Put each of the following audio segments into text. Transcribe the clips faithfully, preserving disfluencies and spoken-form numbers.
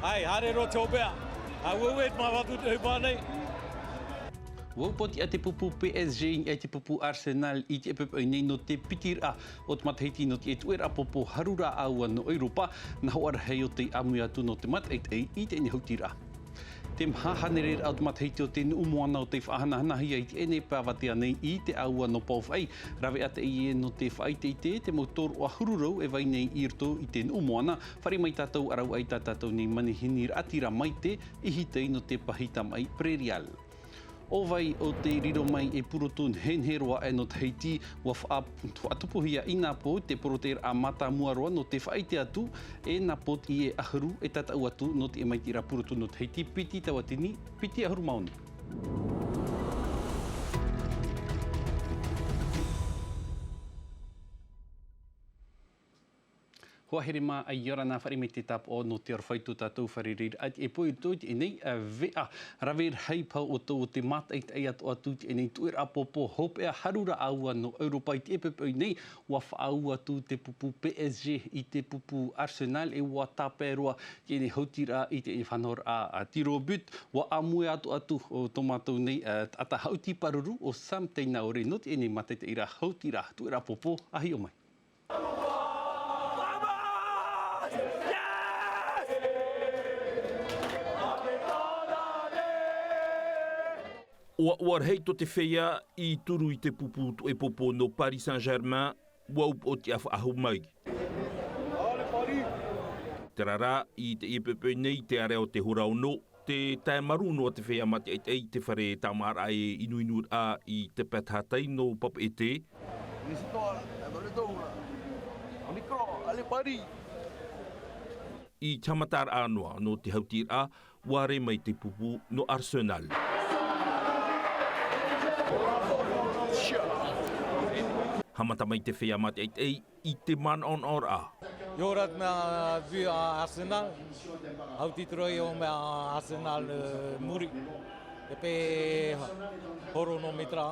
Hai, haere roa te hopeʻa. Auē, te māfatu te ʻohipa nei. Ua upoʻotiʻa te pupu P S G i niʻa i te pupu Arsenal i teie poʻipoʻi nei nō te piti raʻa o te matahiti nō te tuʻeraʻa pōpō haru rāʻau nō ʻEuropa, nā hoʻi rā e ʻamu atu nō te mātaʻitaʻi i teie nei hautiraʻa. Te maha hānere raʻa o te matahiti o te nuʻu moana o tei faʻahanahanahia i teie nei pāvatea nei i te ʻāua nō Pōfaʻi. Rave atu ē nō te faʻaʻiteʻite te mau tōroʻa huru rau e vai nei i roto i te nuʻu moana, fāriʻi mai tātou ʻa rāua i tā tātou nei manihini raʻatira maite i hītei nō te pahi tamaʻi Prairial. ʻO vai ʻo te riro mai e purotu nehenehe roa aʻe nō Tahiti, ua faʻa-, faʻatupuhia i nā pō te porotēraʻa mātāmua roa nō te faʻaʻite atu, e nā pō i e ʻahuru e tātaʻu atu nō te ʻemaitiraʻa purotu nō Tahiti, piti tauatini, piti ʻahuru mā ono. Hoa here mā, ʻia ora na, fāriʻi mai te tāpaʻo nō te aroha i tō tātou fārereiraʻa i teie poʻipoʻi nei, ā, veʻa rave rahi paʻi ʻoutou o te mātaʻitaʻi atoʻa atu i teie nei tuʻeraʻa pōpō hopeʻa haru rāʻau nō ʻEuropa i teie poʻipoʻi nei, ua faʻaʻau atu te pupu P S G i te pupu Arsenal, e ua tāpae roa teie nei hautiraʻa i teie nei faʻanahoraʻa, ā, tirs au but, ua ʻāmui atoʻa atu ʻo tō mātou nei, ā, taʻata haʻuti pāruru ʻo Sam Teinaore nō teie nei mātaʻitaʻiraʻa hautiraʻa tuʻeraʻa pōpō, ʻa hiʻo mai. ʻOaʻoa rahi tō te feiā i turu i te pupu tuʻe pōpō nō Paris Saint-Germain, ua upoʻotiʻa faʻahou mai. Terā rā, i teie poʻipoʻi nei, te ʻārea o te hora ono, te tae marū noa te feiā mātaʻitaʻi i te fare tāmāʻaraʻa e inuinuraʻa i te pae tahatai nō Papeʻete. I te haʻamataraʻa noa nō te hautiraʻa, ua ʻere mai te pupu nō Arsenal. Haʻamata mai te feiā mātaʻitaʻi i te manaʻonaʻoraʻa. ʻIa ora na, vue à Arsenal. Haʻuti atu ra ʻoe i te mea Arsenal, ā, muri. E pae hōroʻa nō metra.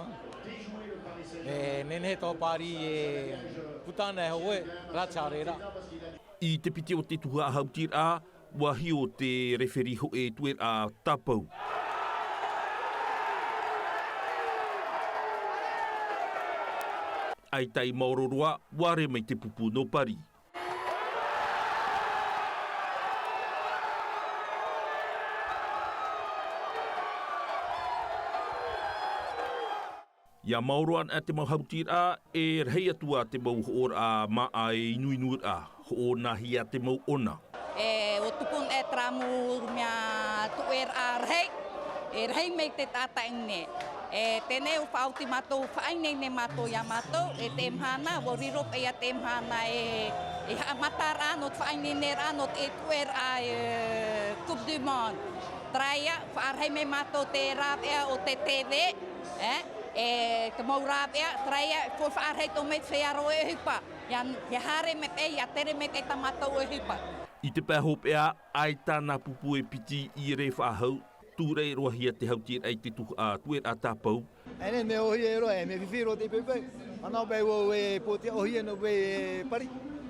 E nehenehe tō Paris e puta ana e hōʻē, rā te haere ra. I te piti o te tuhaʻa haʻutiraʻa, ua hiʻo te referi hōʻē tuʻeraʻa tāpau. ʻAita i maoro roa, ua ʻere mai te pupu nō Paris. ʻIa maoro ana te mau haʻutiraʻa, e rahi atu ā te mau hoʻoraʻa māʻa e inuinuraʻa, hoʻonahia te mau ʻona. E, ʻua tupu anaʻe terā mau mea tuʻeraʻa rahi, e rahi mai te taʻata ʻino. E, teie nei ʻua faʻaoti mātou, faʻaineine mātou ia mātou, e teie mahana, ʻua riro paʻi ia teie mahana e, e haʻamataraʻa nō te faʻaineineraʻa nō te tuʻeraʻa, e, Coupe du Monde. Terā ia, faʻarahi mai mātou te rāveʻa o te T V, e, e te mau rāveʻa, terā ia, ʻua faʻarahi atoʻa mai te feiā roa e ʻohipa. ʻIa, ʻia haere mai paʻi, ʻia tere mai paʻi tā mātou ʻohipa. I te pae hopeʻa, ʻaita nā pupu e piti i ʻere faʻahou, tūraʻi roa hia te haʻutiraʻa i te tuhaʻa, ā, tuʻeraʻa tāpau. E nehenehe e ʻōhie roa, e mea fifi roa te poʻipoʻi. Ana paʻi vau e pōtiʻa ʻōhie nō paʻi e Paris.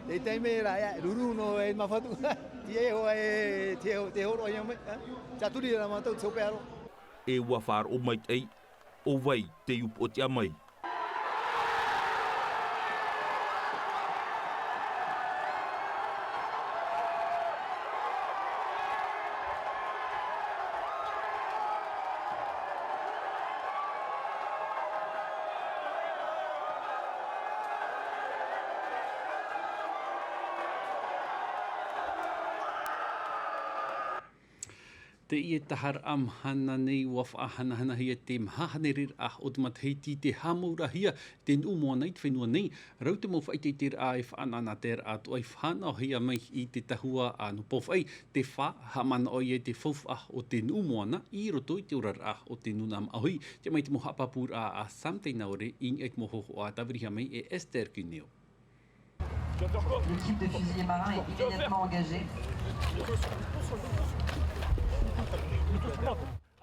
Te taime ra, ʻia, ruru noa e māfatu. Te hō-, e, te hō-, te hōroʻahia mai, ā? Te turi ra mātou, te hopeʻa roa. E ua faʻaroʻo maitaʻi, ʻo vai tei upoʻotiʻa mai. Teie taharaʻa mahana nei ua faʻahanahanahia te maha hānereraʻa o te matahiti, te haʻamauraʻahia te nuʻu moana i te fenua nei. Rau te mau faʻaʻiteʻiteraʻa e faʻanahonahoraʻa atoʻa i fānaʻohia mai i te tahua a nō Pōfaʻi, te fā haʻamanaʻo ia i te faufaʻa o te nuʻu moana i roto i te oraraʻa o te nūnaʻa māʻohi. Tē mai te mau haʻapāpūraʻa a Sam Teinaore i niʻa i te mau hōhoʻa tāvirihia mai e Esther Cuneo. Le type de fusilier marin est immédiatement engagé.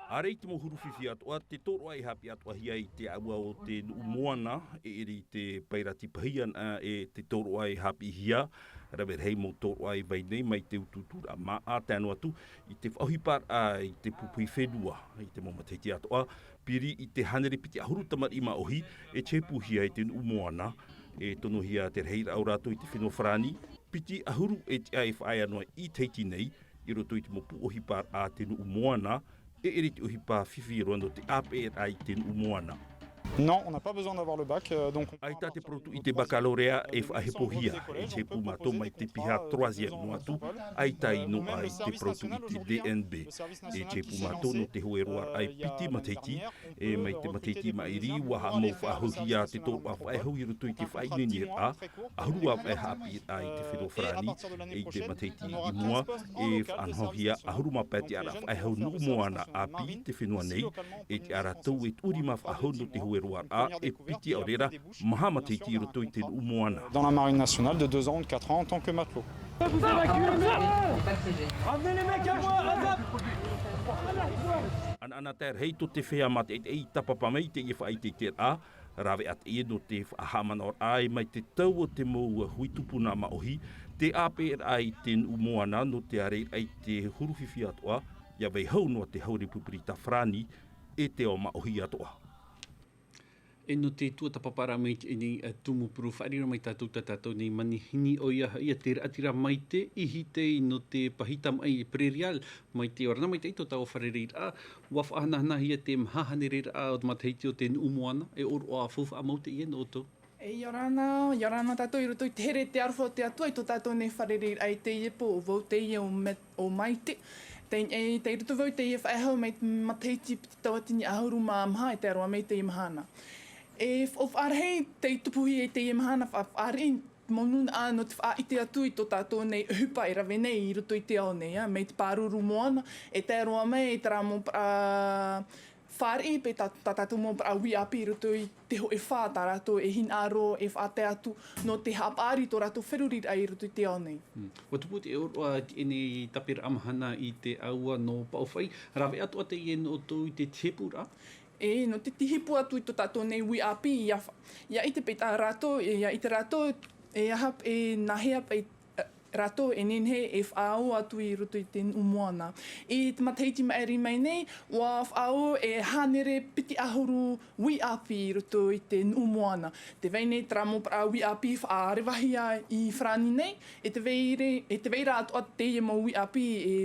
ʻĀreʻa i te mau huru fifi atoʻa, te tōroʻa e haʻapiʻi atoʻahia i te ʻāua o te nuʻu moana, e ʻere i te pairati pahia na e te tōroʻa e haʻapiʻihia, rave rahi mau tōroʻa e vai nei mai te utuuturaʻa māʻa, tae noa atu i te faʻaʻohiparaʻa i te pupuhi fenua, i te mau matahiti atoʻa, piri i te hānere piti ʻahuru tamariʻi māʻohi e tihepuhia e te nuʻu moana, e tonohia te rahiraʻa o rātou i te fenua Farāni, piti ʻahuru e tiʻa e faʻaea noa i Tahiti nei, i roto i te mau pū ʻohiparaʻa a te nuʻu moana, e ʻere i te ʻohipa fifi roa nō te ʻāpeʻeraʻa i te nuʻu moana. Non, on n'a pas besoin d'avoir le bac, euh, donc on peut... ʻAita te parau tū i te baccalauréat e faʻahepohia, e tihepu mātou mai te piha troisième noa atu, ʻaita i noaʻa i te parau tū i te D N B. E tihepu mātou nō te hoe roaraʻa e piti matahiti, e mai te matahiti i maʻiri, ʻua haʻamau faʻahouhia te tōroʻa faʻaʻehau i roto i te faʻaineineraʻa, ʻahuru ā pae haʻapiʻiraʻa i te fenua Farāni, e i te matahiti i mua, e faʻanahohia ʻahuru mā pae tiʻaraʻa faʻaʻehau nuʻu moana ʻāpī i te fenua nei, e tiʻa rātou e tuʻu rima faʻahou nō te hoe roaraʻa, e piti ʻaore ra, maha matahiti i roto i te nuʻu moana. Dans la marine nationale de deux ans ou de quatre ans en tant que matelot. Vous évacuez, merde ! Ramenez les mecs à moi, ASAP ! ʻAnaʻanatae rahi tō te feiā mātaʻitaʻi i tāpapa mai i teie faʻaʻiteʻiteraʻa, rāveʻa teie nō te faʻahaʻamanaʻoraʻa e mai te tau o te mau hui tupuna māʻohi, te ʻāpeʻeraʻa i te nuʻu moana nō te ʻāreiraʻa i te huru fifi atoʻa, ʻia vai hau noa te haure pūpiri tā Farāni, e te ao māʻohi atoʻa. E nō te tuatāpaparaʻa mai i teie nei, ā, tumu purū, faʻariro mai tātou tā tātou nei manihini, ʻoia hoʻi te raʻatira maitaʻi i Tahiti nō te pahi tamaʻi Prairial, mai te ora na, maitaʻi tō tāua fārereiraʻa, ʻua faʻahanahanahia te maha hānereraʻa o te matahiti o te nuʻu moana, e ʻōroʻa faufaʻa mau teie nō ʻoutou. E, ʻia ora na, ʻia ora na tātou i roto i te here, te aroha o te Atua i tō tātou nei fārereiraʻa i teie pō, ʻo vau teie ʻo Met-, ʻo Maite. Tei, e, tei roto vau i teie faʻaʻohipa mai te matahiti piti tauatini ʻahuru mā maha e tae roa mai i teie mahana. E, ʻo faʻarahi tei tupuhia i teie mahana, fa-, faʻariʻi mau nūnaʻa nō te faʻaʻite atu i tō tātou nei ʻohipa e rave nei i roto i te ao nei, ā, mai te pāruru moana, e tae roa mai i terā mau parau fāriʻi, paʻi tā, tā tātou mau parau uʻi ʻāpī i roto i te hōʻē fā tā rātou e hinaʻaro e faʻatae atu nō te haʻapaʻari i tō rātou feruriraʻa i roto i te ao nei. Mm. ʻUa tupu te ʻōroʻa i teie nei taperaʻa mahana i te ʻāua nō Paʻufaʻi, rāveʻa atoʻa teie nō ʻoutou i te tihepu ra? E, nō te tihepu atu i tō tātou nei uʻi ʻāpī, ʻia fa-, ʻia ʻite paʻi tā rātou, e, ʻia ʻite rātou, e aha, e nāhea paʻi, e, rātou e nehenehe e faʻaō atu i roto i te nuʻu moana. I te matahiti maʻiri mai nei, ʻua faʻaō e hānere piti ʻahuru uʻi ʻāpī i roto i te nuʻu moana. Tē vai nei terā mau parau uʻi ʻāpī faʻarevahia i Farāni nei, e tē vai ra, e tē vai ra atoʻa teie mau uʻi ʻāpī e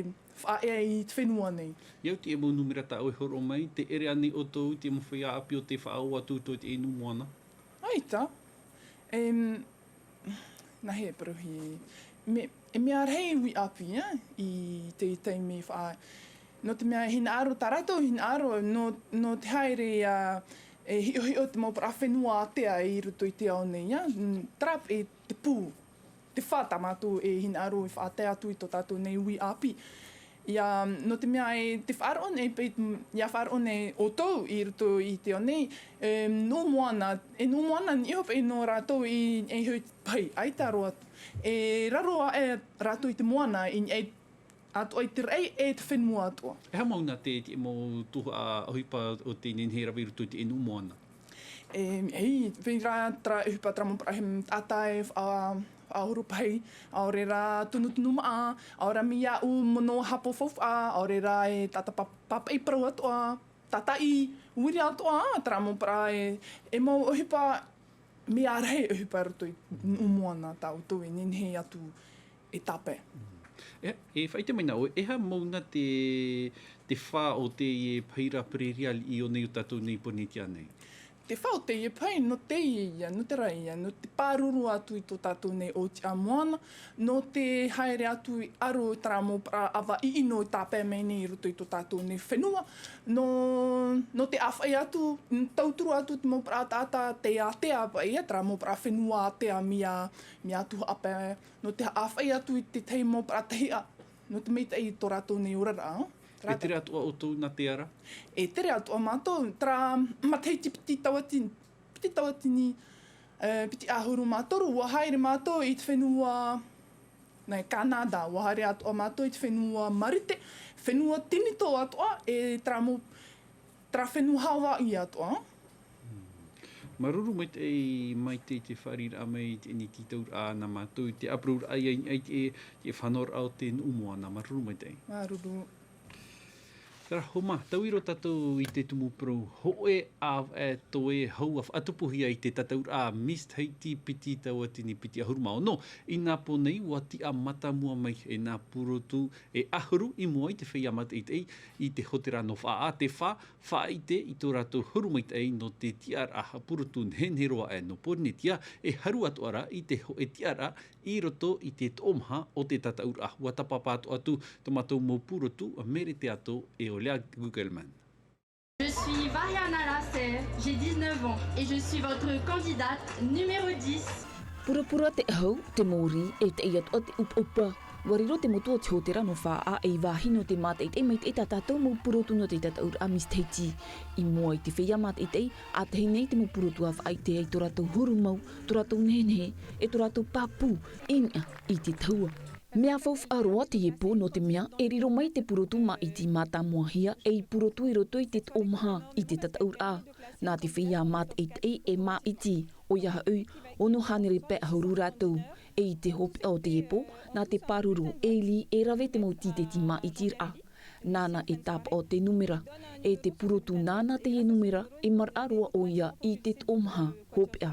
faʻaea i te fenua nei. ʻIa au teie mau nūmera tā ʻoe e hōroʻa mai, tē ʻere ānei ʻoutou i te mau feiā ʻāpī ʻo tē faʻaō atu i roto i te nuʻu moana? ʻAita. Em, nāhea e parauhia? Me-, e mea rahi uʻi ʻāpī, ā, i te taime faʻa-, nō te mea e hinaʻaro, tā rātou hinaʻaro, nō, nō te haere, ā, e hiʻohiʻo te mau parau fenua ātea i roto i te ao nei, ā, mm, terā paʻi te pū, te fā tā mātou e hinaʻaro e faʻatae atu i tō tātou nei uʻi ʻāpī. ʻIa, nō te mea e te faʻaroʻo nei, paʻi, ʻia faʻaroʻo nei ʻoutou i roto i te ao nei, e, nuʻu moana, e nuʻu moana, niʻa paʻi nō rātou i, e hoʻi pahi, ʻaita roa atu. E raro aʻe rātou i te moana, i, e, atoʻa i te raʻi, e te fenua atoʻa. E aha mau nā te, te mau tuhaʻa ʻohipa ʻo tē nehenehe e rave i roto i te nuʻu moana? E, e, vai ra terā ʻohipa, terā mau parau, e taʻata e faʻa-, faʻahoro pahi, ʻaore rā tunutunu maʻa, ʻaore rā mea ʻū mono hapo faufaʻa, ʻaore rā e taʻata pā-, pāpaʻi parau atoʻa, tātaʻi uira atoʻa, terā mau parau e, e mau ʻohipa, mea rahi ʻohipa i roto i nuʻu moana tā ʻoutou e nehenehe atu e tāpae. E, e faʻaʻite mai nā ʻoe, e aha mau nā te, te fā o teie pahi ra Prairial i ʻō nei ʻo tātou nei Pōrīnetia nei? Te fā o teie pahi, nō teie ïa, nō terā ïa, nō te pāruru atu i tō tātou nei ʻōtiʻa moana, nō te haere atu i ʻaro i terā mau parau ʻava ʻiʻino e tāpae mai nei i roto i tō tātou nei fenua, nō, nō te ʻāfaʻi atu, tauturu atu te mau parau taʻata, te ātea paʻi ïa, terā mau parau fenua ātea mea, mea tuhaʻa paʻi, nō te ʻāfaʻi atu i te tahi mau parau tahiʻa, nō te maitaʻi i tō rātou nei oraraʻa. E tere atoʻa ʻoutou nā te ara? E tere atoʻa mātou, terā matahiti piti tauatini, piti tauatini, e, piti ʻahuru mā toru, ʻua haere mātou i te fenua Nei Kanata, ua haere atoʻa mātou i te fenua Marite, fenua Tinitō atoʻa, e terā mau, terā fenua Hawaiʻi atoʻa. Māuruuru maitaʻi, maitaʻi te fāriʻiraʻa mai i teie nei tītauraʻa nā mātou i te ʻāparauraʻa i niʻa i te, te faʻanahoraʻa o te nuʻu moana. Māuruuru maitaʻi. Māuruuru. Terā homa, taui roa tātou i te tumu parau hōʻē ʻāvaʻe toe hau a faʻatupuhia i te tataʻuraʻa Miss Tahiti piti tauatini piti ʻahuru mā ono. I nā pō nei, ua tiʻa mātāmua mai e nā purotu e ʻahuru i mua i te feiā mātaʻitaʻi i te hōtēra nō Faʻaʻā, te fā, faʻaʻite i tō rātou huru maitaʻi nō te tiʻaraʻa purotu nehenehe roa aʻe nō Pōrīnetia, e haru atoʻa rā i te hōʻē tiʻaraʻa i roto i te toʻomaha o te tataʻuraʻa. Ua tāpapa atoʻa atu tō mātou mau purotu, Merete Ato e Olea Gugelman. Je suis Variana Larser, j'ai dix-neuf ans et je suis votre candidate numéro dix. Purapura te ʻahu, te mōrī, e teie atoʻa te ʻupaʻupa. Ua riro te motu o te hōtēra nō Faʻaʻā ei vāhi nō te mātaʻitaʻi maitaʻi i tā tātou mau purotu nō te tataʻuraʻa Miss Tahiti. I mua i te feiā mātaʻitaʻi, ʻātahi nei te mau purotu a faʻaʻite ai tō rātou huru mau, tō rātou nehenehe, e tō rātou pāpū i niʻa i te tahua. Mea faufaʻa roa teie pō, nō te mea e riro mai te purotu māʻiti mātāmuahia ei purotu i roto i te toʻomaha i te tataʻuraʻa. Nā te feiā mātaʻitaʻi e māʻiti, ʻoia hoʻi, ono hānere pae ʻahuru rātou. E i te hopeʻa o teie pō, nā te pāruru e Lee e rave te mau tīteti māʻitiraʻa. Nāna e tāpaʻo te nūmera, e te purotu nāna teie nūmera e maraʻa roa ʻoia i te toʻomaha hopeʻa.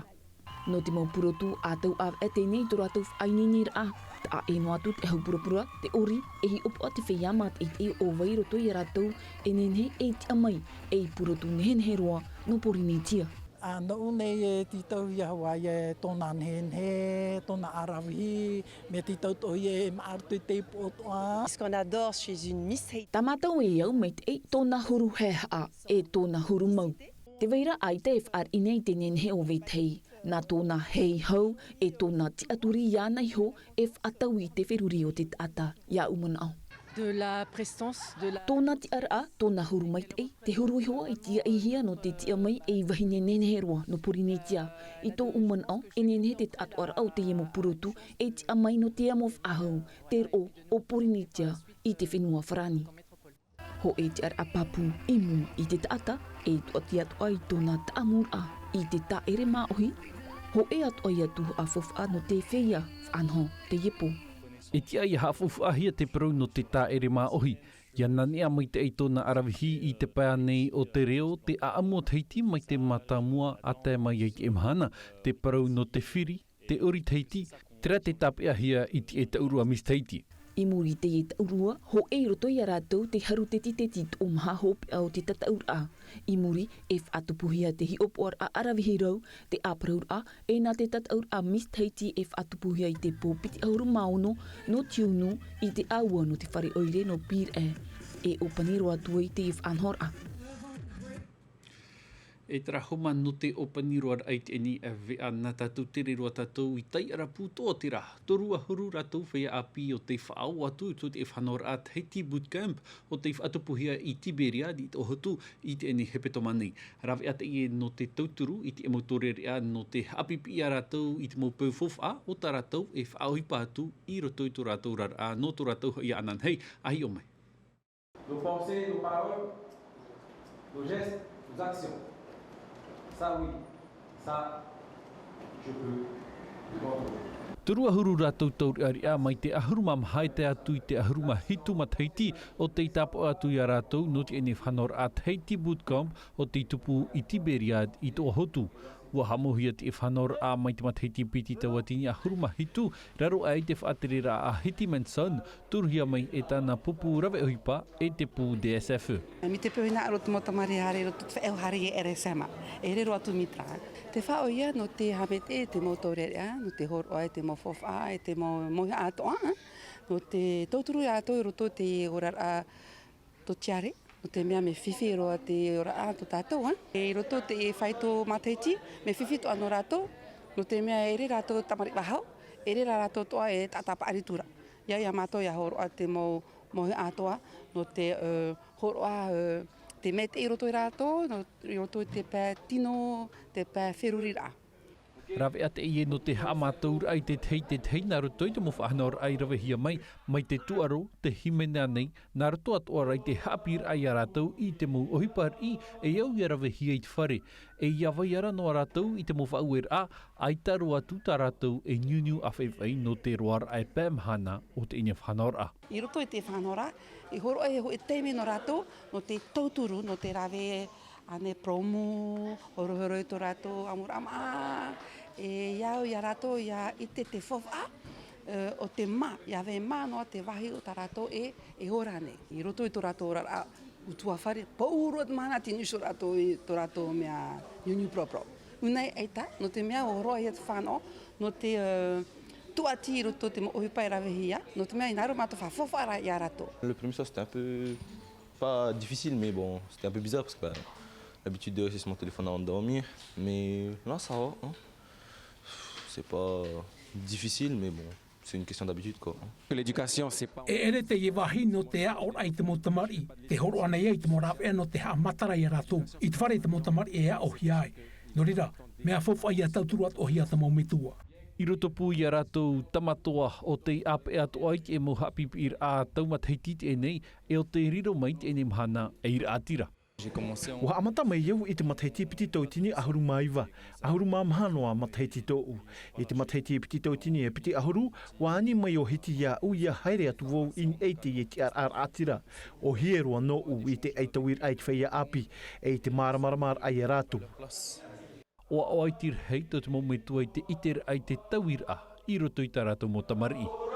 Nō te mau purotu ʻātau ʻāvaʻe teie nei i tō rātou faʻaineineraʻa. Taʻa ʻē noa atu te ʻahu purapura, te ʻori, e hiʻopoʻa te feiā mātaʻitaʻi ʻo vai i roto ia rātou e nehenehe e tiʻa mai ei purotu nehenehe roa nō Pōrīnetia. Ā, nōʻu nei e tītauhia hoʻi e tōna nehenehe, tōna ʻaravihi, mea tītau atoʻa ia e maʻa roto i te ipu atoʻa. Ce qu'on adore chez une Miss Tahiti. Tā mātou e au maitaʻi tōna huru haehaʻa, e tōna huru mau. Tē vai ra ʻaita e fāriʻi nei i te nehenehe o vetahi. Nā tōna hei hau, e tōna tiʻaturi iāna iho, e faʻataui i te feruri o te taʻata, iāʻu manaʻo. De la prestance, de la... Tōna tiʻaraʻa, tōna huru maitaʻi, te huru iho i tiaʻihia nō te tiʻa mai ei vahine nehenehe roa nō Pōrīnetia. I tōʻu manaʻo, e nehenehe te taʻatoʻaraʻa o teie mau purotu e tiʻa mai nō te amo faʻahou, te roʻo o Pōrīnetia i te fenua Farāni. Hōʻē tiʻaraʻa pāpū i mua i te taʻata, e tuati atoʻa i tōna taʻamuraʻa i te tāʻere māʻohi, hōʻē atoʻa ia tuhaʻa faufaʻa nō te feiā faʻanaho teie pō. E tiʻa ia haʻafaufaʻahia te parau nō te tāʻere māʻohi. ʻIa nanea maitaʻi tōna ʻaravihi i te pae nei o te reo, te ʻāʻamu o Tahiti mai te mātāmua ʻa tae mai ai teie mahana, te parau nō te firi, te ʻori Tahiti, terā tē tāpeʻahia i teie taʻurua Miss Tahiti. I muri i teie taʻurua, hōʻē i roto ia rātou te haru teti teti toʻomaha hopeʻa o te tataʻuraʻa. I muri, e faʻatupuhia te hiʻopoʻaraʻa ʻaravihi rau, te ʻāparauraʻa, e nā te tataʻuraʻa Miss Tahiti e faʻatupuhia i te pō piti ʻahuru mā ono nō tiunu i te ʻāua nō te fare ʻoire nō Pīraʻe. E ʻōpani roa atu ai teie faʻanahoraʻa. E terā homa nō te ʻōpani roa raʻa i teie nei veʻa nā tātou, tere roa tātou i Taiʻarapu Toʻoterā. Toru ʻahuru rātou feiā ʻāpī o tei faʻaō atu i tō te faʻanahoraʻa Tahiti Boot Camp o tei faʻatupuhia i Tiberia i Toʻohotu i teie nei hepetoma nei. Rāveʻa teie nō te tauturu i te mau taureʻareʻa nō te haʻapiʻipiʻi ia rātou i te mau peu faufaʻa o tā rātou e faʻaʻohipa atu i roto i tō rātou oraraʻa nō tō rātou haʻapiʻi ananahi. ʻA hiʻo mai. Nos pensées, nos paroles, nos gestes, nos actions. Ça, oui. Ça, je peux le contrôler. Toru ʻahuru rātou taureʻareʻa mai te ʻahuru mā maha e tae atu i te ʻahuru mā hitu matahiti o tei tāpaʻo atu ia rātou nō teie faʻanahoraʻa Tahiti Boot Camp o tei tupu i Tiberia i Toʻohotu. Ua haʻamauhia teie faʻanahoraʻa mai te matahiti piti tauatini ʻahuru mā hitu, raro aʻe i te faʻatereraʻa a Hiti Manson, turuhia mai e tāna pupu rave ʻohipa e te pū D S F E. Mai te peu hinaʻaro te mau tamariʻi haere i roto te faʻaʻohipa haere i R S M, e riro atu mitra. Te faʻaʻoia nō te haʻamaitaʻi i te mau taureʻareʻa, nō te hōroʻa i te mau faufaʻa, i te mau mauhaʻa atoʻa, nō te tauturu ia rātou i roto i te oraraʻa tōtiare, nō te mea mea fifi roa te oraraʻa tō tātou, ā. I roto i te fāito matahiti, mea fifi atoʻa nō rātou, nō te mea e ʻere rātou tamariʻi faʻahou, e ʻere rātou atoʻa e taʻata paʻari atu ra. ʻIa, ʻia mātou ʻia hōroʻa te mau, mau mauhaʻa atoʻa, nō te, ē, hōroʻa, ē, te maitaʻi i roto ia rātou, nō, i roto i te pae tino, te pae feruriraʻa. Rāveʻa teie nō te haʻamātauraʻa i te tahi i te tahi nā roto i te mau faʻanahoraʻa i ravehia mai, mai te tūʻaro, te hīmene nei, nā roto atoʻa rā i te haʻapiʻiraʻa ia rātou i te mau ʻohipa riʻi e au ia ravehia i te fare. E ia vai ara noa rātou i te mau faʻaueraʻa, ʻaita roa atu tā rātou e niuniu ʻāfaʻifaʻi nō te roaraʻa e pae mahana o teie faʻanahoraʻa. I roto i te faʻanahoraʻa, i hōroʻa e hōʻē taime nō rātou, nō te tauturu, nō te rave, ānei promo, horohoro i tō rātou ʻamuraʻa maʻa, e ia au ia rātou ia ʻite te faufaʻa, e, o te mā, ia vai mā noa te vāhi o tā rātou e, e ora nei. I roto i tō rātou oraraʻa utuafare, pauroa te mahana te niu iho rātou i tō rātou mea niuniu propro. ʻUa ʻaita, nō te mea ʻua hōroʻa ia te fānaʻo, nō te, e, tūʻati i roto i te mau ʻohipa e ravehia, nō te mea ʻia rave mātou faʻafaufaʻa ia rātou. Le premier soir, c'était un peu, pas difficile, mais bon, c'était un peu bizarre parce que, bah, l'habitude de rester sur mon téléphone avant de dormir. Mais là, ça va, hein. C'est pas difficile, mais bon, c'est une question d'habitude, quoi. L'éducation, c'est pas... E ʻere teie vāhi nō te aʻoraʻa i te mau tamariʻi, tē hōroʻa nei ai te mau rāveʻa nō te haʻamatara ia rātou i te fare i te mau tamariʻi e aʻohia ai. Nō reira, mea faufaʻa ia tauturu atoʻahia te mau metua. I roto pū ia rātou tamatoa o tei ʻāpeʻe atoʻa i te mau haʻapiʻiraʻa tau matahiti i teie nei, e ʻo tei riro mai i teie mahana e ʻīraʻatira. J'ai commencé en... ʻUa haʻamata mai au i te matahiti piti tauatini ʻahuru mā iva, ʻahuru mā maha noa matahiti tōʻu. I te matahiti piti tauatini e piti ʻahuru, ʻua ani mai ʻo Hiti iāʻu ʻia haere atu vau i niʻa i teie tiʻaraʻa raʻatira. ʻOhie roa nōʻu i te ʻaitauiraʻa i te feiā ʻāpī, e i te māramaramaraʻa ia rātou. ʻOaʻoa i te rahi tō te mau metua i te ʻiteraʻa i te tauiraʻa i roto i tā rātou mau tamariʻi.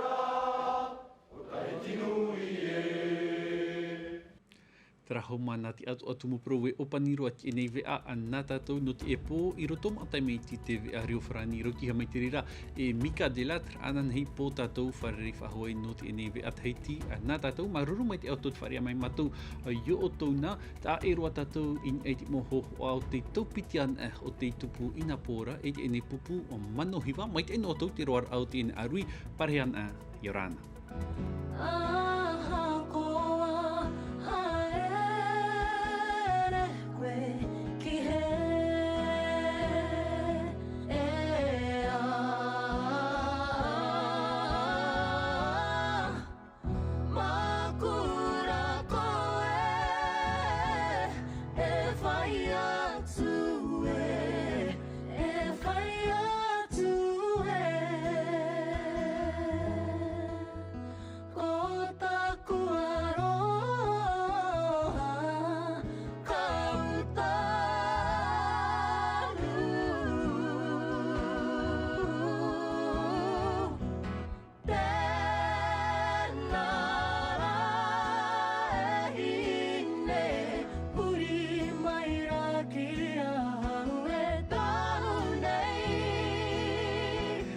Terā hoʻi mā nā te ʻatoʻa tumu parau e ʻōpani roa teie nei veʻa nā tātou nō teie pō i roto maʻa taime iti te veʻa reo farāni, rauti iho mai te reira e Mika Delatre, ananahi pō tātou fārerei faʻahou nō teie nei veʻa Tahiti nā tātou. Māuruuru maitaʻi ʻoutou i te fāriʻi mai iā mātou, ʻo ʻoutou nā, taʻa ʻē roa tātou i niʻa i te mau hōhoʻa o tei taupiti ana o tei tupu i nā pō ra, e teie nei pupu o Manohiva, maitaʻi noa atu te roaraʻa o teie nei ʻāruʻi, pārahi ana, ʻia ora na.